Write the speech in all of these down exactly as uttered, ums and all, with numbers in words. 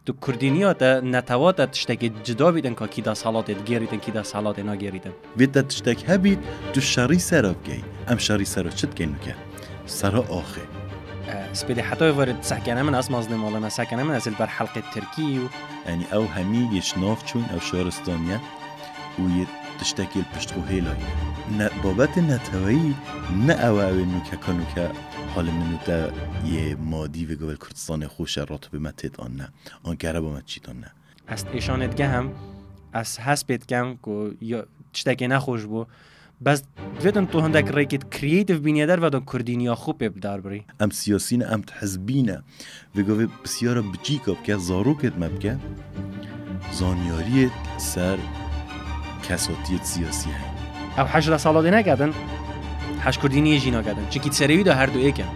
Tu kurdîniya te, netewa te tiştekê cida bîtin ka kî desthilatê digêrîtin, kî desthilatê nagêrîtin. Vê te tiştek hebît, tu şerî sera bikey. Em şerî sera çi dikeyn nuke? Sera axê. E, spêdê heta êvarê sehkene min, ez mazinê malê me sehkene min, ez ê li ber helqê tirkî û Yanî ew hemî yê ji nav çûn, ew şaristan ye û yê tiştekê li pişt xwe hêlayî. Ne, babetê neteweyî ne ew e, ew ê nûkeka nûke halê min û te yê madî vê gavê li Kurdistanê xweş e, ratibê me têt an ne. An kereba me çît an ne. Ez êşanê digehem, ez hespê dikem ku ya tiştekê nexweş bû. Bes divêtin tu hindek rêkê creative bîniye derve de kurdîniya xwe pê bi dar birî. Em siyasî ne, em hizbî ne. Vê gavê pisyara biçîka bike, zarokêt me bike, zanyariyêt ser kesatiyêt siyasî heye. Ew hej desthilatê neketin, hej kurdîniyê jî naketin. Çikî di serê wî de her du êk in.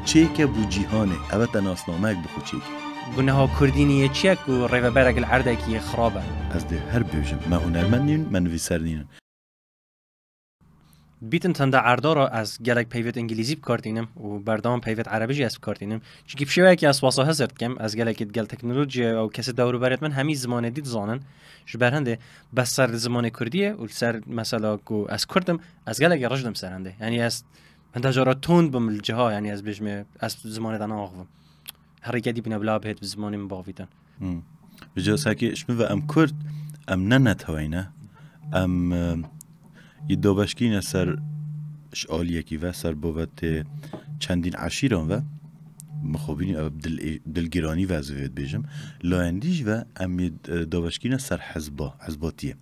Çêke bû cîhanê, ev e te nasnamek bi xwe çêke. Guneha kurdîniyê çi ye ku rêveberek li erdekî xirab e? Ez dê her bêjim, me hunermend nîn, me nivîser nînin. Dibîtin tende erdara ez gelek peyvêt îngilîzî bi kar tînim û berdewam peyvêt erebî jî ez bi kar tînim. Çunkî bi şêweyekî ez wesa hizir dikim, ez gelekî digel teknolojiyê û kesê dewrûberêt min hemî zimanê dî dizanin. Ji ber hindê bes ser li zimanê kurdî ye û li ser mesela ku ez kurd im, ez gelekî rijd im ser hindê. Yanî ez hinde cara tund bim li ciha, yanî ez bêjimê ez zimanê de naaxivim. Herî kedî bûne bila bihêt bi zimanê min bavîtin. Hmm. Ji sekê ji min ve em Kurd, em ne neteweyne, em, e, yê dabeşkîne ser ji aliyekî ve, ser bavetê çendîn eşîran ve, mixabînî ev dil, dilgiranî ve ez vê dibêjim, layendî ji ve em yê, e, dabeşkîne ser hezba, hezbatiyê.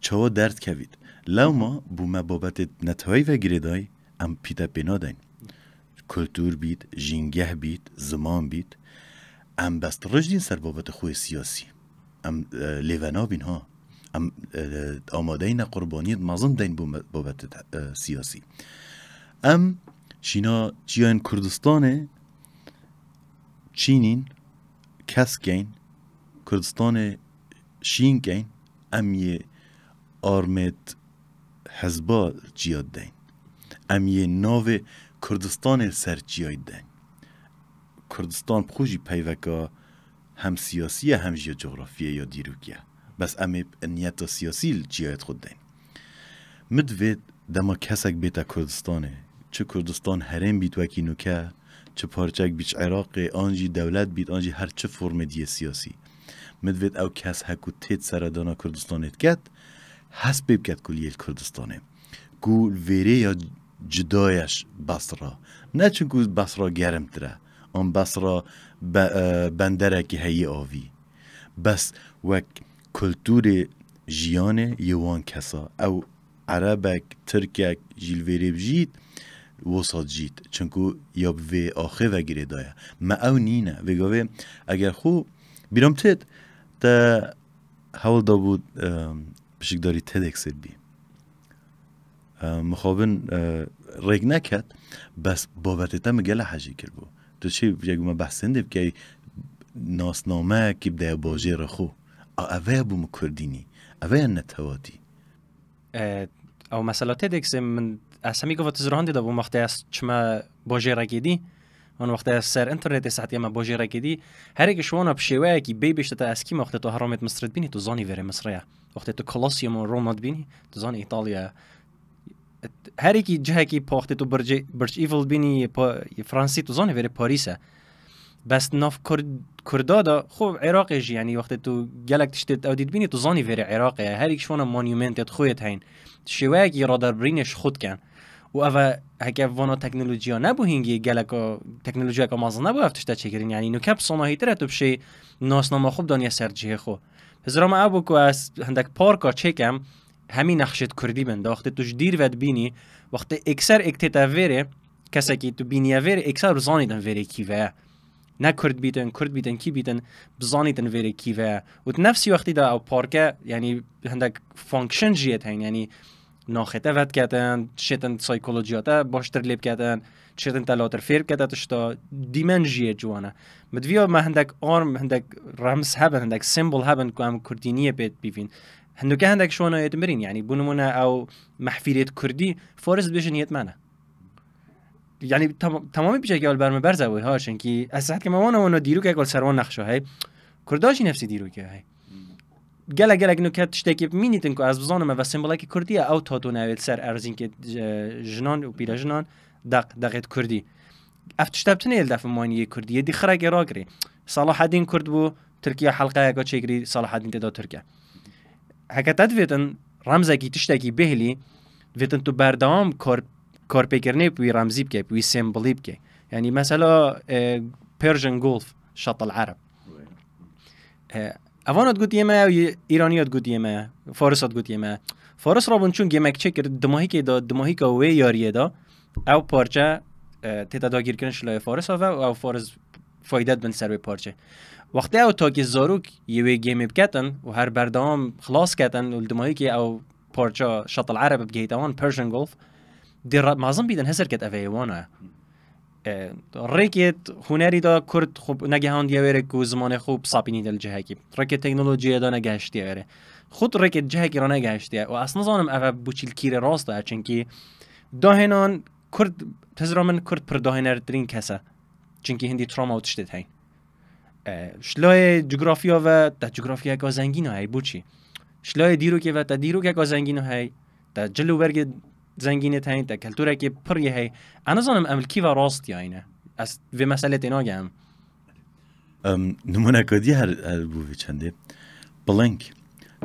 Çawa derdkevît? Lewma bû me babetê neteweyî ve girêdayî, em pîte pê nadeyn. Kultur bît, jîngeh bît, ziman bît. Em bes rijdîn ser babetê xwe yê siyasî. Em, e, lê venabîn ha. Em, e, amadeyî ne qurbaniyêt mezin deyn bo me-, babetê, e, siyasî. Em şîna çiyayên Kurdistanê çînîn, kesk keyn, Kurdistanê şîn keyn, em yê armêt hezba çiya dideyn. Em yê navê Kurdistanê li ser çiyayî dideyn. Kurdistan bi xwe jî peyveka hem siyasî ye hem jî ya cografiyê ya dîrokî ye. Bes em ê niyeta siyasî li çiyayê xwe dideyn. Min divêt dema kesek bête Kurdistanê, çi Kurdistan herêm bît wekî nûke, çi parçek bît ji Iraqê, an jî dewlet bît, an jî her çi formê diyê siyasî. Min divêt ew kes heku têt seredana Kurdistanê diket, hest pê biket ku li yê li Kurdistanê. Ku li vêrê ya cuda ye ji Basra. Ne çinku Basra germtir e. An Basra be-, e, benderekî heye avî. Bes wek kulturê jiyanê yê wan kesa. Ew Erebek, Tirkek jî li vêrê bijît, wisa dijît. Çinku ya bi vê axê ve girêdaye. Me ew nîne. Vê gavê eger xwe bîra min têt, te hewl dabû, em, pişikdarî TEDxê bî. Em, mixabin, e, rêk neket, bes babetê te min gele hejî kiribû. Tu çi, yek me behsên dê bikey, nasnameyekî bideye bajêra xwe. A, eve ye bû min kurdînî. Eve ye netewatî. E, ew mesela TEDxê min, ez hemî gava tu zirohandê de bûm, wextê ez çime bajêrekê dî, an wextê ez ser înternetê saetê me bajêrekê dî, herêk ji wana bi şêweyekî bê bêşte te ez kî me, wextê tu heramêt Misrê dibînî, tu zanî vêrê Misrê ye. Wextê tu Colosseum û Roma dibînî, tu zanî Îtalya ye. Herêkî cihekî pa wextê tu Bircê-, Birc Eiffel dibînî, pa-, Fransî, tu zanî vêrê Parîs e. Bes nav Kurd-, Kurda de xwe Iraqê jî, yanî wextê tu gelek tiştê ew dî dibînî, tu zanî vêrê Iraqê ye. Herî ji wana monumentê xwe yê heyîn. Şêweyekî raderbirînê ji xwe dikin. Û ev e, heke vana teknolojiya nebû hîngî, geleka teknolojiyeka mezin nebû ev tişte çêkirin. Yanî nûke bi sanahîtir e tu bişê nasnama xwe bidaniye ser cihê xwe. Hizra me ew bû ku ez hindek parka çêkem, hemî nexşêt kurdî bin. De wextê tu ji dîr ve dibînî, wextê êkser êk tête vêrê, kesekî tu bîniye vêrê, êkser bizanîtin vêrê kî ve ye. Ne kurd bîtin, kurd bîtin, kî bîtin, bizanîtin vêrê kî ve ye. Û di nefsî wextî de ew parke, yanî hindek function jî yê heyîn, yanî naxê te vediketin, şêtin psîkolojiya te baştir lê biketin, şêtin te latir fêr bikete tişta, dîmen jî yê ciwan e. Min diviya me hindek arm, hindek rems hebin, hindek sembol hebin ku em kurdîniyê pê bîvîn. Hinduke hindek şona yê mirîn, yanî bû nimûne ew mehfîrêt kurdî, Faris dibêjin yêt me ne. Yanî tam-, temamî piçekî li ber min berz e wê, ha, çunkî ez sehet keme wana wana dîrokek li ser wan nexşa hey. Kurda jî nefsî dîrokê heye. Gelek gelek nuke tiştekî mînîtin ku ez bizanim eve sembolekî kurdî ye, ew tato navê li ser erzînkê, e, jinan û pîrejinan deq, deqêt kurdî. Ev tişte bi tinê li def maniyê kurdî yê dî xirekê rakirî. Salahedîn kurd bû, Tirkiye helqeyeka çêkirî, Salahedîn tê da Tirk e. Heke te divêtin remzekî tiştekî bêhlî, divêtin tu berdewam kar, karpêkirinê bi wî remzî bike, bi wî sembolî bike. Yanî mesela, e, Persian Gulf, Şatil Ereb. E, Evana digotiye me, Îraniya digotiye me, Farisa digotiye me. Faris rabûn çûn gemekçê kir, dimahîkê de, dimahîka wê yariyê de, ew parçe, e, tête dagîrkirin şilayê Farisa ve û ew Faris fayde dibin ser wê parçe. Wextê ew takê zarok yê wê gemê biketin û her berdewam xilas ketin û li dimahîkê ew parça Şatil Ereb bigihîte wan, Persian Gulf, dê re-, mezin bîtin hesir ket eve yê wan e. E, rêkê hunerî de Kurd xwe negehandiye wê rê ku zimanê xwe bisapînîte li cihekî. Rêkê teknolojiyê de negehiştiye wê rê. Xwe rêkê cihekî re negehiştiye. Û ez nizanim eve bo çî li kîrê rast e, çinkî dahênan Kurd, tezra min Kurd pir dahênertirîn kes e. Çinkî hindî trawma û tiştê heye. E, şilayê cografiya ve te cografiyeka zengîn heye, boçî? Şilayê dîrokê ve te dîrokeka zengîn heye, te cil û bergê zengînê heye, te keltûrekê pir yê heye. Ez nizanim em li kî ve rastiyayî ne. Ez vê meselê tê nagehim. Em, nimuneka dî her, her bû vê çendê. Piling.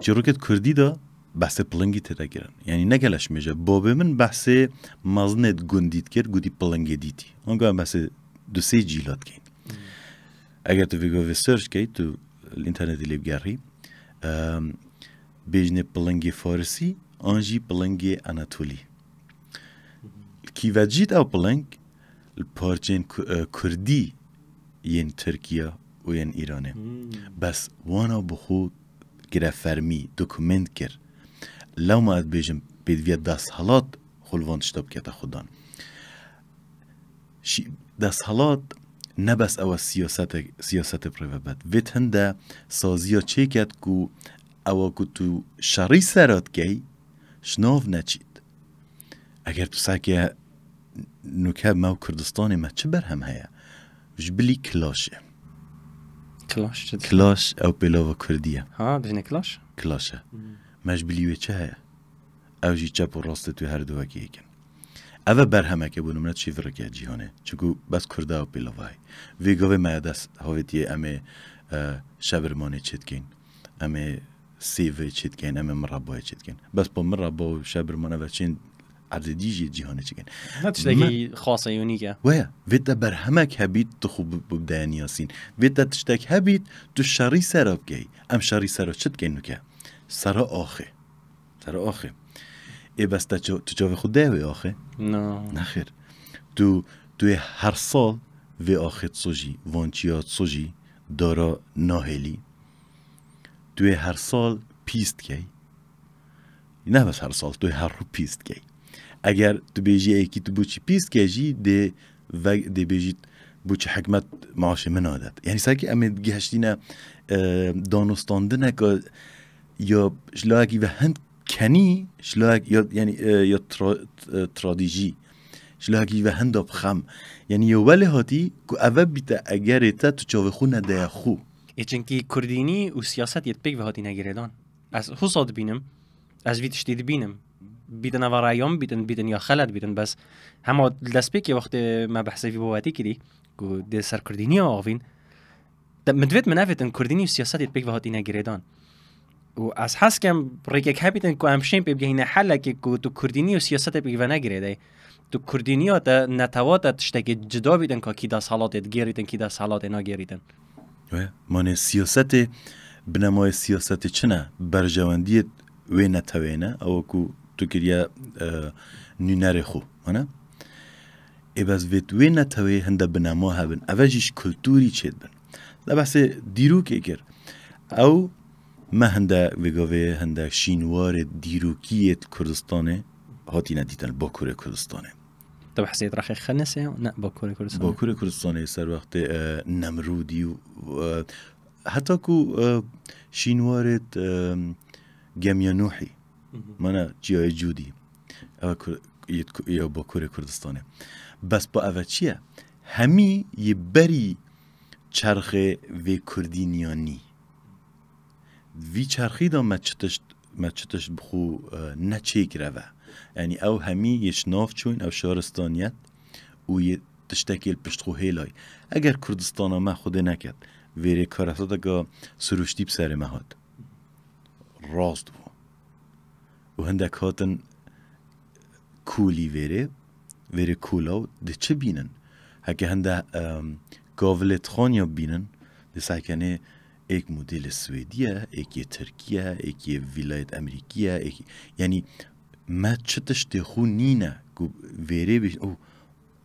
Çîrokêt kurdî de behsê pilingî tê de kirin. Yanî ne geleş mêje. Babê min behsê mezinêt gundît kir, gotî pilingê dîtî. Anka em behsê du sê cîlat keyn. Eger tu vê gavê search key, tu li înternetê lê bigerî, em, bêjinê pilingê farisî, an jî pilingê anatolî. Kî vecît ew piling, li parçên ku-, e, kurdî yên Tirkiye û yên Îranê. Bes wana bi xwe kire fermî, dokument kir. Lewma ez bêjim, pêdiviya desthilat xwe li van tişta bikete xwedan. Şî-, desthilat ne bes ew e siyasete, siyasetê bi rê ve bet. Vê tinde saziya çêket ku ewa ku tu şerî sera dikey, ji nav neçît. Eger tu seke nuke me û Kurdistanê me çi berhem heye? Ji bilî kilaş e. Kilaş çi dişî? Kilaş ew pêlava kurdî ye. Ha, dijinê kilaş? Kilaş e. Hmm. Me ji bilî wê çi heye? Ew jî çep û rastê tu her du wekî yek in. Ev e berhemeke, bo nimûne, çêvireke cîhanê. Çunku bes kurda ew pêlava heye. Vê gavê me dest havêtiyê em ê, e, şebirmanê çêdikeyn. Em ê sêvê çêdikeyn, em ê mirabayê çêdikeyn. Bes pa miraba û şebirmane ve çên erdê dî jî cîhanê çêkin. Ne tiştekî xas e, unique e. Weye, vê te berhemek hebît, tu xwe bi-, bi-, bideye niyasîn. Vê te tiştek hebît, tu şerî sera bikey. Em şerî sera çi dikeyn nuke? Sera axê. Sera axê. Ê bes te ço-, tu çavê xwe deye wê axê? Na. Nexêr. Tu, tu yê her sal vê axê tsojî, van çiya tsojî, dara nahêlî. Tu yê her sal pîs dikey. Ne bes her sal, tu yê her rû pîs dikey. Eger tu bêjî êkî tu boçî pîs dikey jî, dê ve-, dê bêjît boçî hikmet maaşê min nadet. Yanî sanki em ê gihiştîne, e, danûstandineke ya ji layekî ve hind kenî, ji layek ya, yanî, e, ya tra-, e, tradîjî, ji layekî ve hinda bi xem. Yanî ya welê hatî ku eve bîte egerê te tu çavê xwe nedeye xwe. Ê çinkî kurdînî û siyaset yê pêk ve hatîne girêdan. Ez husa dibînim, ez vî tiştî dibînim. Bîtin eva reyan bîtin, bîtin ya xelet bîtin, bes hema li destpêkê wextê me behsê vî babetî kirî, ku dê ser kurdîniya avîn, te, min divêt min nevêtin kurdînî û siyasetê pêk ve hatîne girêdan. Û ez hez kem rêkek hebîtin ku em şên pê bigehîne helekê ku tu kurdînî û siyasetê pêk ve negirêdey. Tu kurdîniya te, netewa te tiştekê cida bîtin ka kî desthilatê digêrîtin, kî desthilatê nagêrîtin. Wê, manê siyasetê, binemayê siyasetê çi ne? Berjewendiyê wê netewê ne, ew ku tu kiriye, e, nûnerê xwe, hene? Ê bes vê, wê netewê hinde binema hebin, eve jî ji kultûrî çêdibin. De behsê dîrokê kir. Ew me hinde vê gavê hinde şînwarê dîrokiyê di Kurdistanê hatîne dîtin, li Bakurê Kurdistanê. Tu behsê Rexê Xenisê ya? Ne, Bakurê Kurdistanê. Bakurê Kurdistanê ser wextê, e, Nemrûdî û, e, heta ku, e, şînwarê, e, Gemiya Nûhî, mana Çiyayê Cûdî. Ev Kur-, yê Ku-, ya Bakurê Kurdistanê. Bes pa eve çi ye? Hemî yê berî çerxê vê kurdîniya nî. Vî çerxî de me çi tişt, me çi tişt bi xwe, e, neçêkire ve. Yanî ew hemî yê ji nav çûn, ew şaristaniyet û yê tiştekê li pişt xwe hêlay. Eger Kurdistana me Xwedê neket, vêrê kareseteka sirûştî bi serê me hat. Rast bû. Û hindek hatin kulî vêrê, vêrê kula û dê çi bînin? Heke hinde, em, gavilê dixaniya bînin, dê sehkenê êk modêlê Swêdî ye, êk yê Tirkî ye, êk yê Vîlayet Emerîkî ye, êk, yanî me çi tiştê xwe nîne ku vêrê bî, ew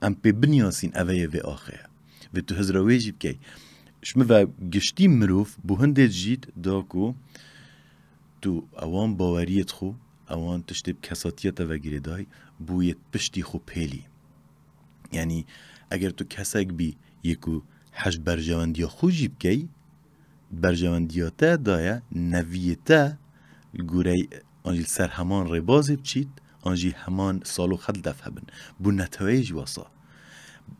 em pê binyasîn, eve ye vê axê ye. Vê tu hizra wê jî bikey. Ji min ve giştî mirov bû hindê jî da ku tu ewan baweriyê dixwe, ewan tiştê bi kesatiya te ve girêdayî, bû yê piştî xwe pêlî. Yanî eger tu kesek bî yê ku hej berjewendiya xwe jî bikey, berjewendiya te daye neviyê te li goreyê an jî li ser heman rêbazê biçît, an jî heman sal û xet li dev hebin. Bû neteweyê jî wesa.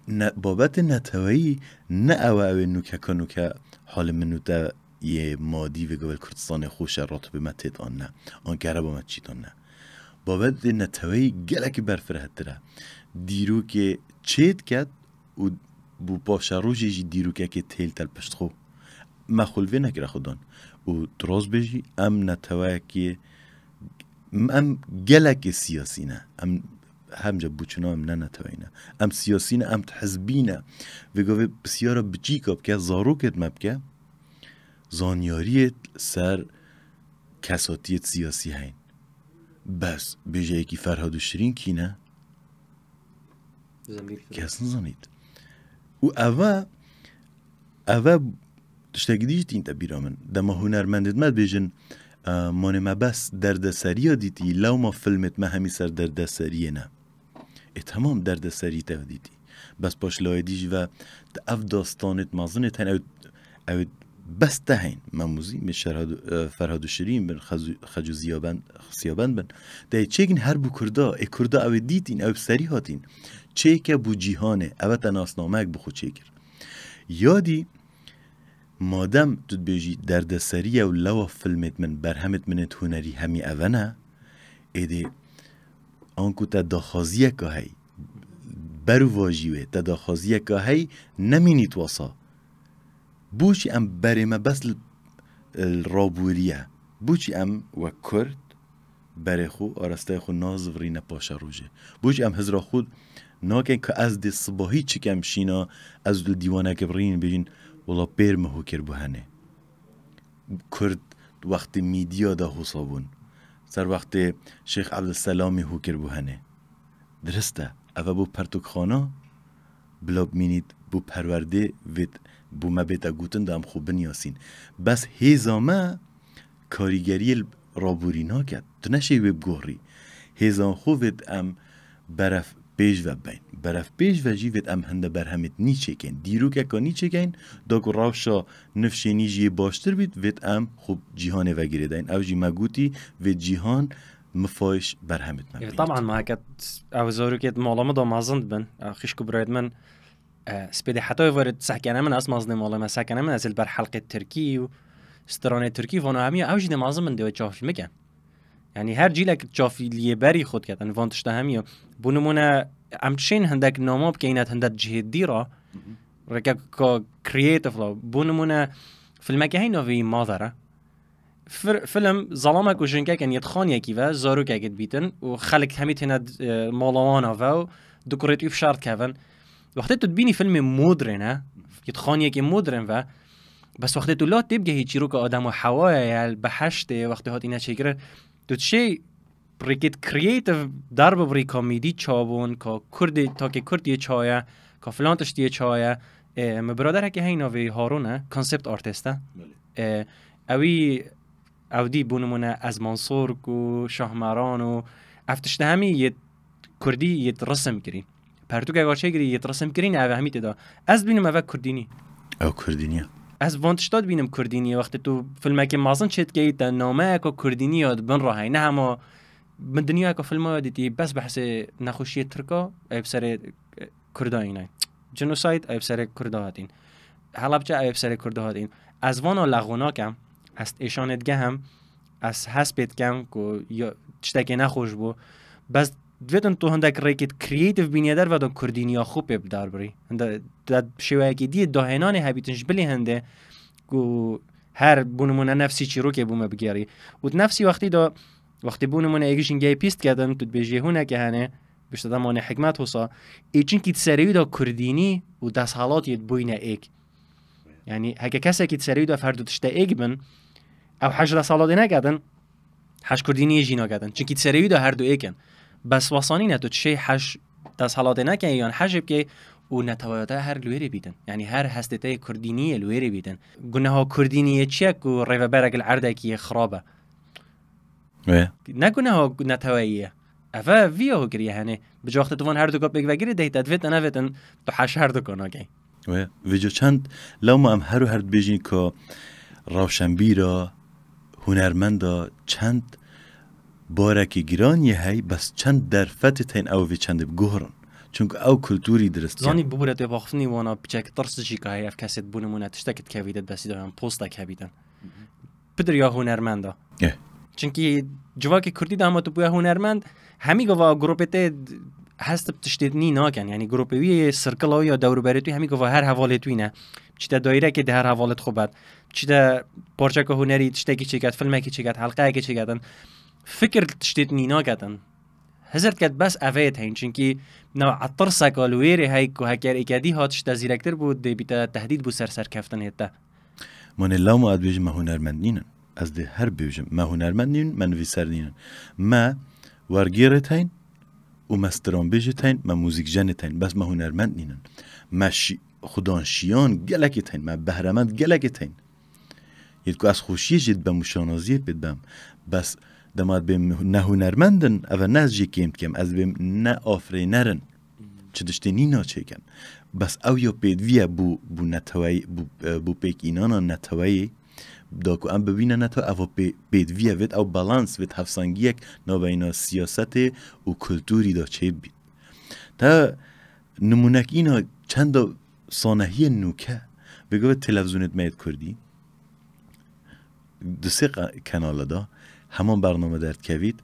Ne, babetê neteweyî ne ew e, ew ê nûkeka nûke halê min û te yê madî vê gavê li Kurdistanê xweş e, ratibê me têt an ne, an kereba me çît an ne. Babetê neteweyî gelekî berfirehtir e. Dîrokê çê diket û bû paşerojê jî dîrokekê têl te li pişt xwe. Me xwe li vê nekire xwedan. Û tu rast bêjî, em neteweyekê, em gelekê siyasî ne. Em hemce bûçûna em ne neteweyî ne. Em siyasî ne, em hizbî ne. Vê gavê pisyara biçîka bike, zarokêt me bike, zanyariyêt ser kesatiyêt siyasî heyn. Bes bêje yekî Ferhad û Şirîn kî ne? Zemîl Fidan. Kes nizanît. Û eve, eve tiştekî dî jî tîn te bîra min. Dema hunermendêt me dibêjin, e, manê me bes derdeseriya dîtî, lewma filmêt me hemî ser derdeseriyê ne. Ê temam derdeserî te dîtî. Bes paş lawê dî jî ve te ev dastanêt mezinêt hene, ew, ew bes te heyn. Memûzî, min Şerhad-, e, Ferhad û Şirîn bin, Xezu-, Xecu Ziyabend, Siyabend bin. Te yê çêkin her bû Kurda, ê Kurda ew ê dîtîn, ew bi serî hatîn. Çêke bû cîhanê, ev e te nasnameyek bi xwe çêkir. Ya dî, madem tu dibêjî derdeseriye û lewa filmêt min, berhemêt min êt hunerî hemî eve ne, êdî anku te daxwaziyeka hey, berûvajî wê, te daxwaziyeka hey nemînît wesa. Boçî em berê me bes li, li rabûrî ye? Boçî em wek Kurd berê xwe, arasteyê xwe nazivirîne paşerojê? Boçî em hizra xwe nakin ku ez dê sibahî çikem şîna, ez li dîwanekê birînim bêjin, wela pêr min hû kir bû henê. Kurd wextê mîdya de hûsa bûn. Ser wextê Şêx Evdilselamî hû kir bû henê. Dirist e. Eve bû pertûkxana, bila bimînît bû perwerdê vêt, bû me bête gotin da em xwe binyasîn. Bes hêza me karîgeriyê li rabûrî naket. Tu neşê wê biguherî. Hêzan xwe vêt em beref pêş ve beyn. Beref pêş ve jî vêt em hinde berhemêt nî çêkeyn. Dîrokeka nî çêkeyn, da ku rewşa nifşê nî jî yê baştir bît, vêt em xwe cîhanê ve girêdayîn. Ew jî me gotî, vê cîhan mifayş berhemêt me Evet, bînît. Taban, ma heke ew zarokêt mala min da mezin dibin, ew xişk û birayêt min, e, spêdê heta êvarê sehkene min, ez mezinê mala me sehkene min, ez ê li ber helqê tirkî û stranê tirkî vano hemiya, ew jî dê mezin bin dê wê çavî min ken. Yanî her cîlek çavî liyê berî xwe diket, yanî van tişta hemiya. Bo nimûne, em dişên hindek nama bikeyne hindek cihê dî re, Hı hı. rêkeka creative re. Bo nimûne, filmeke heyna vê Mother e. Fir-, film zalamek û jinkek in yê dixaniyekî ve, zarokekê dibîtin û xelk hemî têne, e, mala wan ve û dikurêt û fişar dikevin. Wextê tu dibînî filmê modrên e, yê dixaniyekê modrên ve, bes wextê tu la têbigehî çîroka Adem û Hewayê ye, li behiştê, wextê hatîne çêkirin, tu dişê rêkêt creative derbibirî ka mîdî çabûn, ka Kurdê, takê Kurd yê çaye, ka filan tişt yê çaye. E, min biraderekê heyna vê Harûn e, concept artist e. Belê. E, ewî, ew dî bo nimûne Ez Mansork û Şahmeran û ev tişt hemî yê Kurdî yê resim kirî. Pertûkek çêkirî yê resim kirî ne, ev hemî tê de. Ez dibînim ev Kurdî nî. Ew Kurdî nî ye. Ez van tişta dibînim Kurdî nî ye. Wextê tu filmekê mezin çêdikeyî te nameyeka Kurdî nî ya di bin re heye. Ne hema min dinyayeka filma ya dîtî bes behsê nexweşiyê Tirka, ew bi serê, e, Kurda îne. Genocide, ew bi serê Kurda hatîn. Helebce, ew bi serê Kurda hatîn. Ez vana lexwe nakem. Ez êşanê digehem, ez hes pê dikem ku ya, tiştekê nexweş bû. Bes divêtin tu hindek rêkê creative bîniye derve de kurdîniya xwe pê bi dar birî. Hinde de şêweyekê diyê dahênanê hebîtin ji bilî hindê ku her bû nimûne nefsî çîrokê bû me bigêrî. Û di nefsî wextî de, wextî bû nimûne êk jîngehê pîst ketin, tu dibêjiyê hûneke hene, bişte de manê hikmet hosa. Ê çinkî di serê wî de kurdînî û desthilatiyê dibûyne êk. Yani heke kesekî di serê wî de ev her du tişte êk bin, ew heş desthilatê neketin, heş kurdîniyê jî naketin. Çinkî di serê wî de her du êk in. Bes wesa nîne tu çi hej desthilatê neke yan hejê bike û neteweya te her li wêrê bîtin. Yani her hestê te yê kurdîniyê li wêrê bîtin. Guneha kurdîniyê çi ye ku rêveberek li erdekî yê xirab e? Wê. Ne guneha neteweyî ye. Ev e vî ya hokiriye henê. Bi cewextê tu van her du ka pêk vegirê deyte divêt te nevêtin tu heş her du ka nakey. Wê, vêca çend lewma em her û her dibêjin ku rewşenbîra, hunermenda çend barekî giran yê hey, bes çend derfetê tên ew vê çendê biguhirin. Çunku ew kulturî dirist Zanî bibûre tê baxiftinî wana piçek tirs jî ka hey ev kesê bû nimûne tiştek dikevî de destî de yan postek hebîtin. Pidir ya hunermenda. Eh. Çunkî civakê kurdî de hema tu bûye hunermend, hemî gava grûpê te hest bi tiştê nî nakin. Yani grûpê wî yê sirkila wî ya dewrûberê tu hemî gava her hevalê tu ne. Çi te dairekê de her hevalê xwe bet. Çi te parçeka hunerî tiştekî çêket, filmekî çêket, helqeyekê çêketin. Fikir tiştê nî naketin. Hizir diket bes evê tên. Çunkî na etirseka li wêrê hey ku heker êkedî hat tişte zîrektir bû, dê bîte tehdîd bû ser serkeftinê te. Mane lewma ez dibêjim me hunermend nînin. Ez dê her bêjim, me hunermend nînin, me nivîser nînin. Me wergêrê teyn û me stranbêjê teyn, me muzîkjenê teyn. Bes me hunermend nînin. Me şi-, xudan şiyan gelekê teyn, me behremend gelekê teyn. Yê ku ez xweşiyê jê dibem û şanaziyê pê dibem. Bes dema dibêm ne hunermend in, ev e ne ez jê kêm dikim, ez dibêm ne afirêner in. Çi tiştê nîna çêkin. Bes ew ya pêdiviye bû, bû neteweyî, bû, e, bû pêk înana neteweyê, da ku em bibîne netewe, ev pê-, pêdiviye vêt ew balans, vêt hevsengiyek navbeyna siyasetê û kulturî de çêbît. Te nimûnek îna çenda sanehiyên nûke, vêga vê televîzyonêt me yêt kurdî, di sê qe-, kenala de heman bername derdikevît,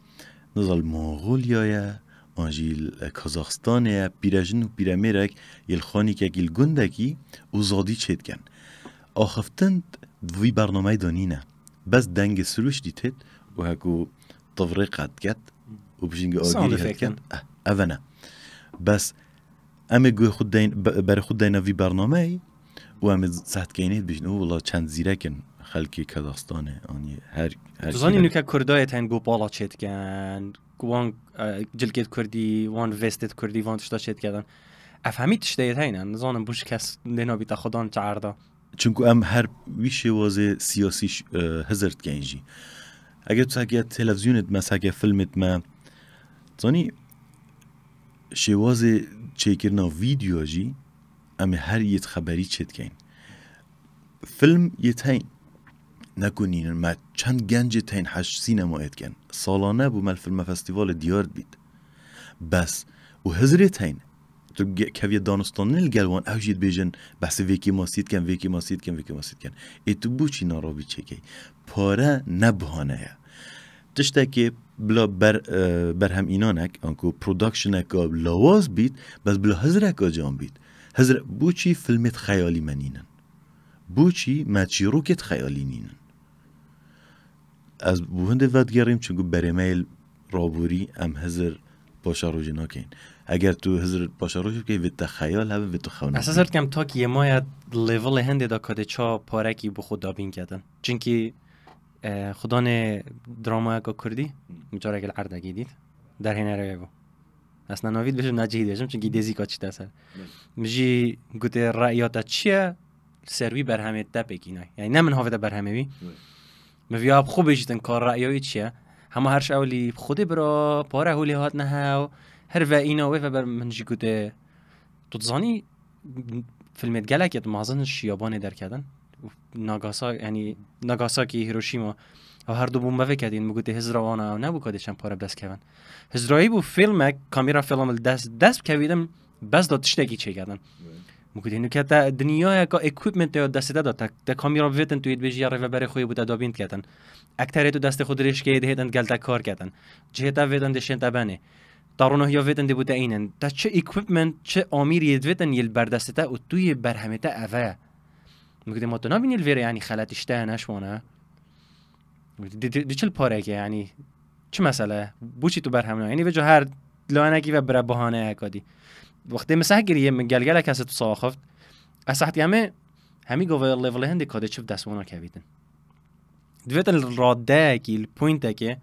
nizal Mongolyaya, an jî li Kazaxstanê ye, pîrejin û pîremêrek yê li xanîkekî li gundekî û zadî çêdikin. Axiftin di vî bernameyê de nîne. Bes dengê sirûştî têt û heko tivrê qet ket û bijîngê Sound agirî effect ket. Eh, ev e ne. Bes em ê guhê xwe deyn, be-, berê xwe deyne vî bernameyê û em ê sehtkeynê dibêjin, û wela çend zîrek in xelkê Kazaxstanê, anî her, her Tu zanî kî nûke Kurdayê tên gopala çêdikin, ku wan, e, cilkêt kurdî, wan vêstêt kurdî, wan tişta çêdiketin. Ev hemî tişteyêt heyne, nizanim bû ji kes lê nabîte xudan çi erda. Çunku em her wî şêwazê siyasî ş-, e, hizir dikeyn jî. Eger tu seke televîzyonê dime, seke filmê dime, zanî şêwazê çêkirina vîdeo jî em ê her yêt xeberî çêdikeyn. Film yêt heyn. Ne ku nînin, me çend gencê tên heş sînemayê dikin. Salane bû me li filme festîvalê diyar dibît. Bes, û hizrê tên. Tu ge-, keviye danistanê li gel wan, ew jî dibêjin, behsê vê kêmasî dikin, vê kêmasî dikin, vê kêmasî dikin. Ê tu boçî narabî çêkey? Pare ne bihane ye. Tiştekê bila ber-, e, berhem înanek, anku productioneka lawaz bît, bes bila hizreka can bît. Hizre-, boçî filmêt xeyalî me nînin? Boçî me çîrokêt xeyalî nînin? Ez bo hindê vedigerîm, çunku berê me yê raborî em hizir paşerojê nakeyn. Eger tu hizir paşerojê bikey, vê te xeyal hebin, vê tu xewn Ez hizir dikem takî yê maya levelê hindê de kadê ça parekî bi xwe dabîn ketin. Çunkî, e, xudanê dramayeka kurdî, Hmm. micareke li erdekî dît. Derhênerê wê bû. Ez ne navî dibêjim, ne cihî dibêjim, çunkî dêzîka çîte ser. Evet. Min jî gotê, reya te çi ye? Li ser wî berhemê te pêk înay. Yani ne min havête berhemê wî. Evet. Min viya bi xwe bêjîtin ka reya wî çi ye. Hema her ji ewlî bi Xwedê bira, pare holê hatine hew. Her ve îna wê ve ber min jî gotê, tu dizanî filmêt gelekê di mezin şiyabanê derketin. Nagasa-, yani Nagasaki, Hiroşîma. Ew her du bombe vêketîn, min gotê hizra wana ew nebû ka dê çend pare bi dest kevin. Hizrayî bû filmek, kamera film li dest, dest bikevîdim, bes da tiştekî çêketin. Evet. Gotî, nuke te dinyayeka equipment ya destê te da, te, te kamîra bivêtin, tu yê dibêjî ya rêveberê xwe yê bo te dabîn diketin. Ekterê tu destê xwe dirêj keyê dihêtin gel te kar ketin. Cihê te vêtin dêşên te benê. Te ronahiya vêtin dê bo te înin. Te çi equipment, çi amîr yê divêtin yê li ber destê te û tu yê berhemê te eve ye. Min gotî, ma tu nabînî li vêrê, yanî xeletî ji te ye, ne ji wan e. Di, di, di çil pareke, yanî çi mesele? Boçî tu berhem nayê? Yanî vêca her layenekî ve bire bahaneyeka dî. Wextê min seh kiriye, min gelgelek kesê tu saxift. Ez sehtiye me hemî gava levelê hindê kadê çi bi dest wana kevîtin. Divêtin li radeyekî, li pointekê,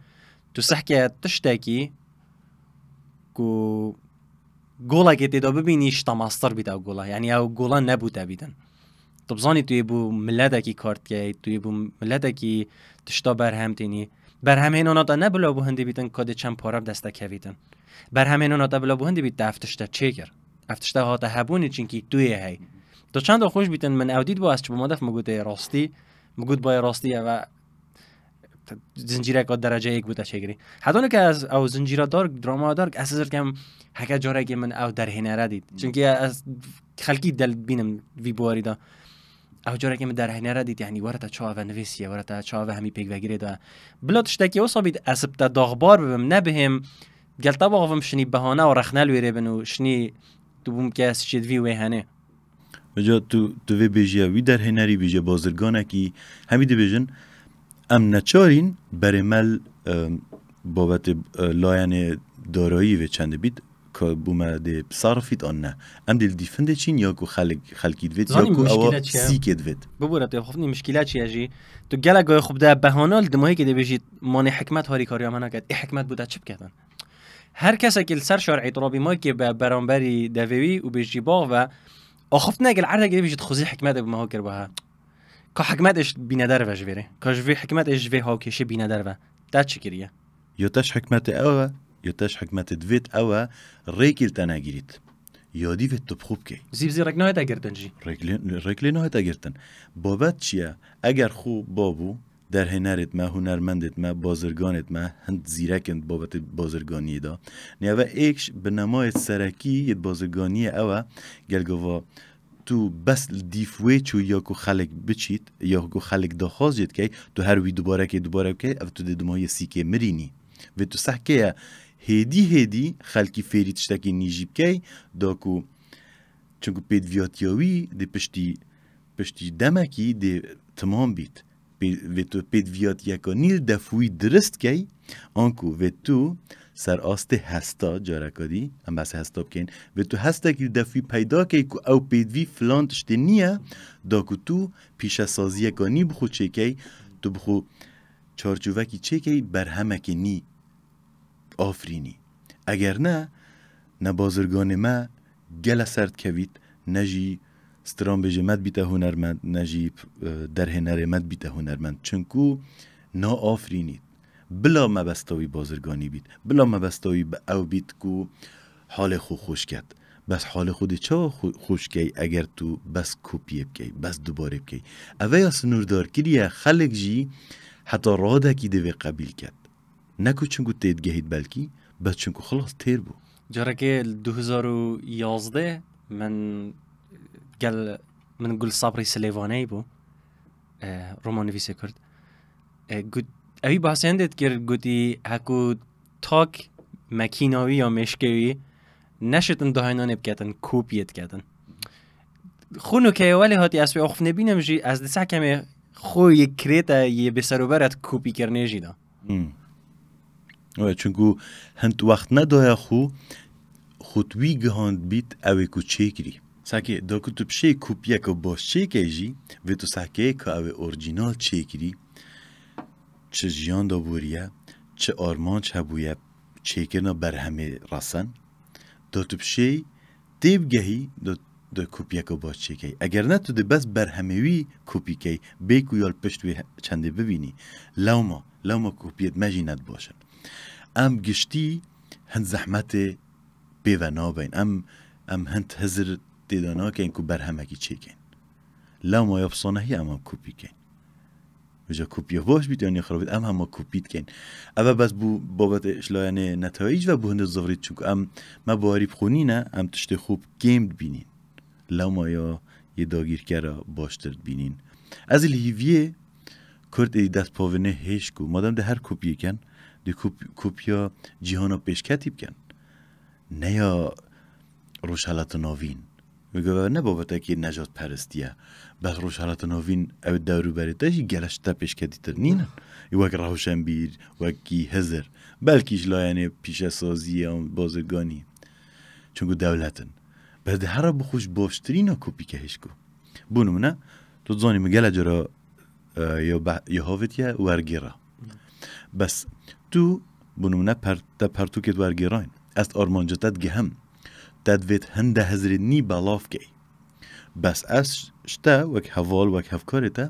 tu sehke tiştekî ku golekê tê de bibînî, ji te mastir bîte ew gola. Yanî ew gola nebû te bîtin. Tu bizanî tu yê bo miletekî kar dikey, tu yê bo miletekî tişta berhem tînî. Berhemhênana te ne bila bo hindî bîtin ka dê çend pare bi dest te kevîtin. Berhemhênana te bila bo hindî bît te ev tişte çêkir. Ev tişte hate hebûnê, çinkî tu yê hey. Tu çenda xweş bîtin, min ew dît bo ez çi bo madef, min gotê rastî, min got bayê rastî eve zincîreka derece yek bû te çêkirî. Heta nike ez ew zincîra dark, drama dark, ez hizir dikim heke carekê min ew derhênere dît. Çimkî ez xelkî del bînim vî buwarî de. Ew carekê min derhênere dît, yanî were te çawa ve nivîsiye, were te çawa ve hemî pêkvegirê de. Bila tiştekî wisa bît, ez bi te daxbar bibim, ne bihêm, gel te baxivim şinî behane û rexne li wêrê bin û şinî tu bûm ke ez çêdivî wê henê. Vêca tu, tu vê bêjiye wî derhênerî, bêje bazirganekî, hemî dibêjin, em neçarîn berê me l-, e, babetê, e, layenê darayî vê çendê bît, ka bû me dê sarifît an ne. Em dê li dîfindê çîn ya ku xelk-, xelkî divêt, ya Zanî ku ewa muşkîle çi ye? Sîkê divêt. Bibûre, tu xwe finî muşkîle çi ye jî? Tu gelek gayê xwe bide behana, li dimahêkê dê bêjît, manê hikmet harîkariya me naket. Ê hikmet bû te çi biketin? Her kesekî li ser şar îtirabî ma ke be beramberî devê wî û bêjî bax ve, axiftinekê li erdekê bêjî dixwezî hikmetê bi me ha kir be ha. Ka hikmetê ji bîne derve ji vêrê. Ka ji vê hikmetê ji vê hawkêşê bîne derve. Te çi kiriye? Ya te ji hikmetê ew e, ya te ji hikmetê divêt ew e, rêkê li te negirît. Ya dî vêt tu bi xwe bikey. Zî bi zî rêk nahête girtin jî. Rêk lê, rêk lê nahête girtin. Babet çi ye? Eger xwe babû, derhênerêt me, hunermendêt me, bazirganêt me, hind zîrek in di babetê bazirganiyê de. Niyeve êk ji binemayêt serekî yê bazirganiyê ew e, gelgova tu bes li dîf wê çû ya ku xelek biçît, ya ku xelek daxwaz jê dikey, tu her wî dubarekê dubare bikey, ev tu dê dimahiyê sîkê mirînî. Vê tu sehkeye hêdî hêdî xelkî fêrî tiştekî nî jî bikey, da ku çinku pêdviyatiya wî dê piştî, piştî demekî dê timam bît. Pê-, vê tu pêdviyatiyeka nî li def wî dirist key, anku vê tu ser astê hesta, careka dî, em behsê hesta bikeyn, vê tu hestekî li def wî peyda key ku ew pêdvî filan tiştê nîye, da ku tu pîşesaziyeka nî bi xwe çêkey, tu bi xwe çarçovekî çêkey, berhemekê nî afirînî. Eger ne, ne bazirganê me gele ser dikevît, ne jî stranbêjê me dibîte hunermend, ne jî, e, derhênerê me dibîte hunermend. Çinku naafirînît. Bila mebesta wî bazirganî bît. Bila mebesta wî bi ew bît ku halê xwe xweş ket. Bes halê xwe dê çawa xwe-, xweş key eger tu bes kopiyê bikey, bes dubarê bikey? Ev ya sinûrdar kiriye, xelk jî heta radekî divê qebîl ket. Ne ku çinku tê digehît belkî, bes çinku xilas têr bû. Carekê li du hezar û yazdeh min gel, min Gul Sabrî Silêvaneyî bû, e, romannivîsê Kurd. E, got, ewî behsê hindê dikir, gotî, heku tak mekîna wî ya mêşkê wî neşitin dahênanê biketin, kopiyê diketin. Xwe nûkeye welê hatî ez wê axiftinê bînim jî, ez di sehkemê xwe yê kirête yê bêserober et kopîkirinê jî da. Hmm. Evet, çunku hind wext nedaya xwe, xwe tu wî gihand bît ew ê ku çêkirî. Sehkê, da ku tu bi şê kopiyeke baş çêkey jî, vê tu sehkeyê ka ew ê orîjînal çêkirî, çi jiyan de bûriye, çi armanc hebûye, çêkirina berhemê resen, da tu bi şê tê bigehî, da, da kopiyeke baş çêkey. Eger ne, tu dê bes berhemê wî kopî key, bê ku ya li pişt wê çendê bibînî. Lewma, lewma kopiyêt me jî ne di baş in. Em giştî hind zehmetê pê ve nabeyn. Em, em hind hizir tê de nakeyn ku berhemekî çêkeyn. Lewma ya bi sanehî em, em kopî keyn. Vêca kopya baş bît yan ya xirab bît, em hema kopî dikeyn. Ev e bes bû babetê ji layenê neteweyî ve bû hindê zivrît, çunku em, me bawerî bi xwe nîne, em tiştê xwe bi kêm dibînîn. lewma ya yê dagîrkera baştir dibînîn. Ez li hîviyê Kurd ê dest pavêne hêj ku madem de her kopiyê ken, dê kop-, kopiya cîhana pêşketî bikin. Ne ya Rojhelata Navîn. Vê gava ne babetekî nejadperestî ye. Bes Rojhelata Navîn ew dewrûberê te jî gelek tişta pêşketîtir nînin. Wek rewşenbîr, wekî Hizir. Belkî ji layenê pîşesaziyê an bazirganî. Çunku dewlet in. Bes di hera bi xwe ji baştirîna kopîke hişk û. Bo nimûne, tu dizanî min gelek cara, e, ya be-, ya havêtiye wergêra. Bes tu, bo nimûne, per-, te pertûkê wergêrayîn. Ez armanca te digihim. Te divêt hinde hizrê nî belav key. Bes ez ji te wek heval, wek hevkarê te,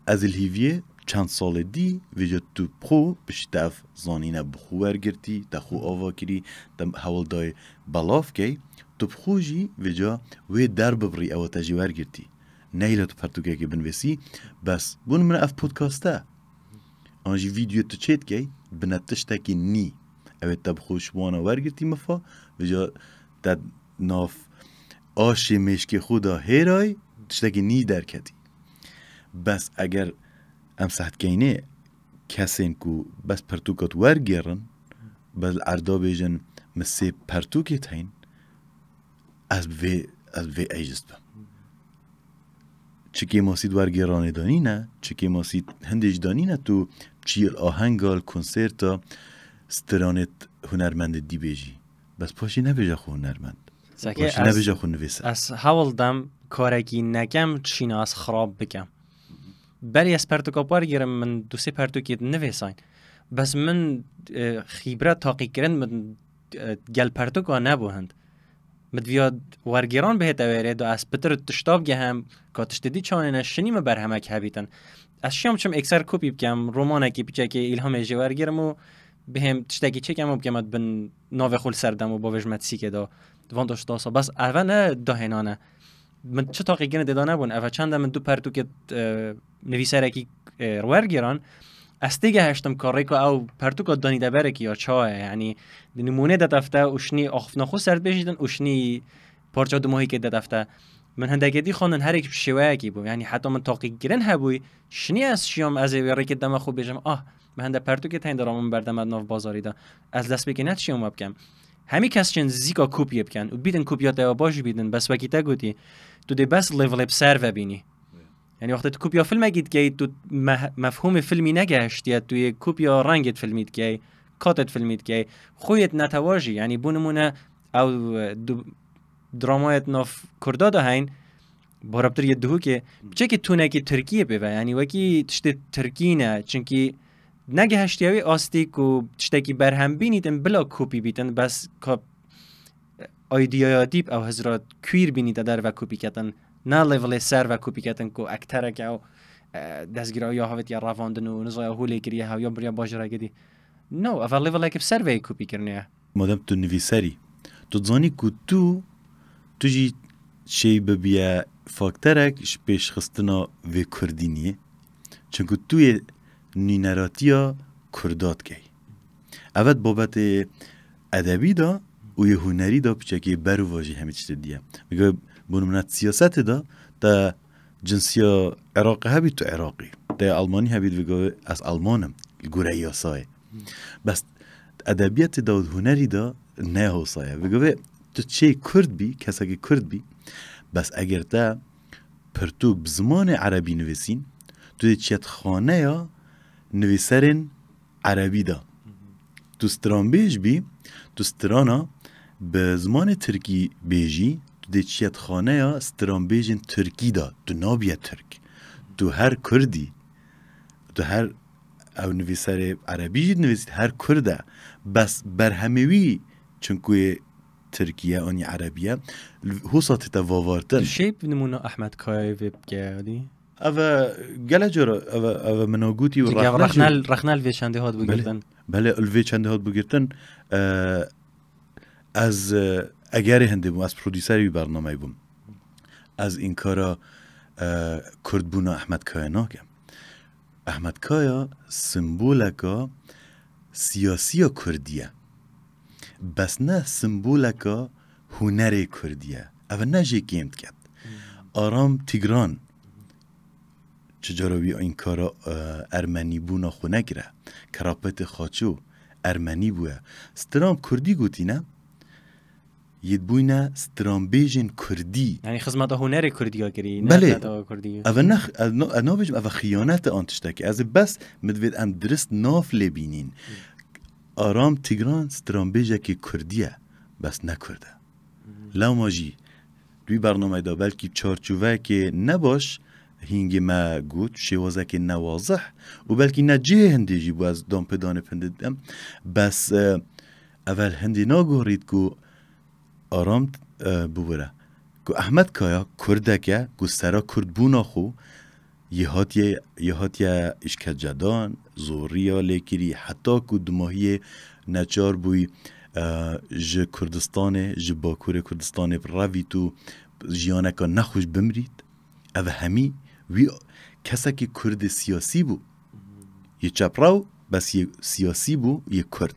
ez li hîviyê çend salê dî vêca tu bi xwe piştî te ev zanîne bi xwe wergirtî, te xwe ava kirî, te hewl dayê belav key, tu bi xwe jî vêca wê derbibirî ewa te jî wergirtî. Neyla tu pertûkekê binivîsî, bes bo nimûne ev podcast e. An jî vîdyoyê tu çêdikey, bine tiştekî nî. Ew ê te bi xwe ji wana wergirtî mifa, vêca te nav aşê mêşkê xwe de hêray, tiştekî nî derketî. Bes eger em sehd keynê kesên ku bes pertûka tu wergêrin, bes li erda bêjin min sê pertûkê teyîn, ez bi vê, ez bi vê eciz dibim. Çi kêmasî di wergêranê de nîne, çi kêmasî hindê jî de nîne, tu çi li ahenga, li konserta, stranê hunermendê dî bêjî. Bes paşê nebêje xwe hunermend. Zeke, Paşê ez, nebêje xwe nivîser. Ez hewl dem karekî nekem, çîna ez xirab bikem. Berî ez pertûka wergirim, min du sê pertûkê nivîsayîn. Bes min, e, xîbret taqîkirin min, e, gel pertûka nebû hind. Min diviya wergêran bihête wêrê, da ez pitir tişta bigehim, ka tiştê dî çanêne şinî min berhemek hebîtin. Ez şiyam çim êkser kopî bikem, romanekî piçekê îlhamê jê wergirim û bihêm tiştekî çêkem û bikeme bin navê xwe li ser dem û bavêjime tisîkê da. Van da ştasa. Bes eve ne dahênan e. Min çi taqîkirin tê de nebûn. Eve çende min du pertûkê, e, nivîserekî, e, wergiran. Ez têgehiştim ka rêka ew pertûka danî de berekî ya çawa ye. Yanî di nimûnê de tefte û şinî axiftina xwe ser dibêjîtin û şinî parça dimahîkê de tefte. Min hindekê dî xwendin herek bi şêweyekî bû. Yanî heta min taqîkirin hebûyî, şinî ez şiyam ez ê wê rêkê dema xwe bêjim, ah, min hinde pertûkê teyên de ramin berdeme di nav bazarî de. Ez destpêkê ne tişiyam we bikem. Hemî kes çin zîka kopyê bikin û bîdin kopya te ya baş bîdin, bes wekî te gotî, tu dê bes levelê bi ser ve bînî. Yanî wextê tu kopya filmekî dikey, tu meh-, mefhûmê filmî negehiştiye, tu yê kopya rengê filmî dikey, katê filmî dikey, xuyê netewajî. Yanî bo nimûne ew, e, du-, dramayê nav Kurda de heyn, barabtir yê duhukê, piçekî tunekî Tirkiyê pê ve. Yanî wekî tiştê Tirkî ne. Çunkî negehiştiye wê astî ku tiştekî berhem bînîtin bila kopî bîtin, bes ka aydiyaya dî bi ew hizra queer bînîte derve kopî ketin. Ne levelê ser ve kopî ketin ku ekterek ew, e, destgîra ya havêtiye revandin û nizaya holê kiriye hew ya biriya bajarekê dî. No, ev levelek bi ser ve yê kopî kirinê ye. Madem tu nivîserî, tu dizanî ku tu, tu jî şey bibiye fakterek ji pêşxistina vê kurdîniyê. Çunku tu yê nûneratiya kurda dikey. Evet, babetê edebî de û yê hunerî de piçekê berûva jî hemî tiştê diye. Vêga bo nimûne siyasetê de te cinsiya Iraqê hebî, tu Iraqî. Te Almanî hebî, vêga ez Alman im, li gorî yasayê. Bes edebiyatê de û hunerî de ne hosa ye. Vêga tu çê Kurd bî, kesekî Kurd bî, bes eger te pirtûk bi zimanê erebî nivîsîn, tu dê çiyet xaneya nivîserên erebî de. Tu stranbêj bî, tu strana bi zimanê tirkî bêjî, tu dê çiyet xaneya stranbêjên tirkî de, tu nabiye tirk. Tu her Kurd î, tu her ew nivîserê erebî jî dinivîsî, her Kurd e. Bes berhemê wî, çunku yê tirkî ye, anî erebî ye, li hosa tête vavartin. Tu şêy bi nimûna Ahmet Kayayê vê bike, yadî? Ev e gele cara, ev e, ev e min a gotî û Dîge rexne jî rexne, rexne li vê çendê hat bigirtin. Belê, li vê çendê hat bigirtin. E, ez, e, egerê hindê bûm, ez prodûserê wî bernameyê bûm. Ez înkara, e, kurdbûna Ahmet Kaya nakim. Ahmet Kaya simboleka siyasiya kurdî ye. Bes ne simboleka hunerê kurdî ye. Ev ne jê kêm diket. Aram Tîgran çi cara wî înkara, e, ermenîbûna xwe nekire. Kerapetê xaço ermenî bûye. Stran kurdî gotîne, yê bûyne stranbêjên kurdî. Yani xizmeta hunerê kurdiya kirî, Belê. Xizmeta kurdî. Ev ne, ez no- ez nabêjim, ev xiyanet e an tiştekî. Ez ê bes min divêt em dirist nav lê bînîn. Aram Tîgran stranbêjekê kurdî ye, bes ne kurd e. Lewma jî di wî bernameyê de belkî çarçoveyekê ne baş hîngê me got, şêwazekê ne wazih û belkî ne cihê hindê jî bû, ez dan pêdanê hindê didim. Bes, e, evel hindê nagorît ku Aram, e, bibûre. Ku Ehmed Kaya kurdek e, ku sera kurdbûna xwe yê hatiye, yê hatiye îşkencedan, zoriya lêkirî, heta ku dumahiyê neçar bûyî, e, ji Kurdistanê, ji Bakurê Kurdistanê revît û jiyaneka nexweş bimirît. Ev hemî wî kesekî kurdê siyasî bû. Yê çeprew, bes yê siyasî bû, yê kurd.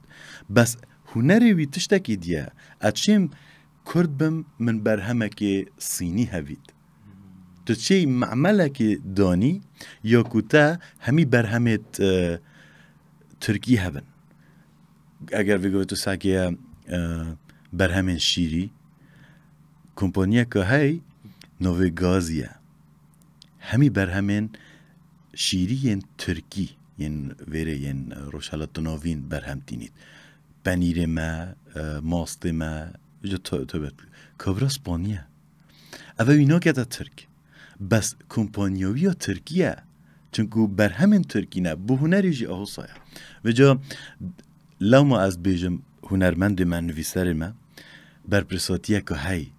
Bes hunerê wî tiştekî diye. Ez çêm kurd bim, min berhemekê sînî hevît. Tu çê memelekê danî, ya ku te hemî berhemê, e, tirkî hebin. Eger vê gavê tu sekê, e, berhemên şîrî, kompaniyeke hey, navê Gazî ye. Hemî berhemên şîrî yên tirkî, yên vêrê yên Rojhelata Navîn berhem tînît. Penîrê me, e, mastê me, ji to-, tobet. Kabra Spaniye. Ev wî nakete Tirk. Bes kompanya wî ya Tirkiye. Çinku berhemên Tirkî ne. Bi hunerî jî ew saya. Vêca lewma ez bêjim hunermendê me, nivîserê me, berpirsatiyeke hey.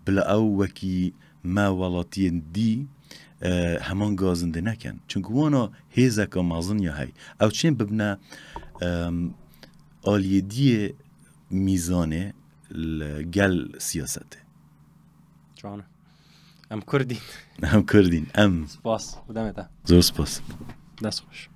Bila ew wekî me welatiyên dî, e, heman gazindê nekin. Çinku wana hêzeke mezin ya hey. Ew çên bibine, em, aliyê diyê mîzanê li gel siyasetê. Can. Em Kurdîn. Em Kurdîn. Em. Spas. Bi demê te. Zor spas. Dest xweş.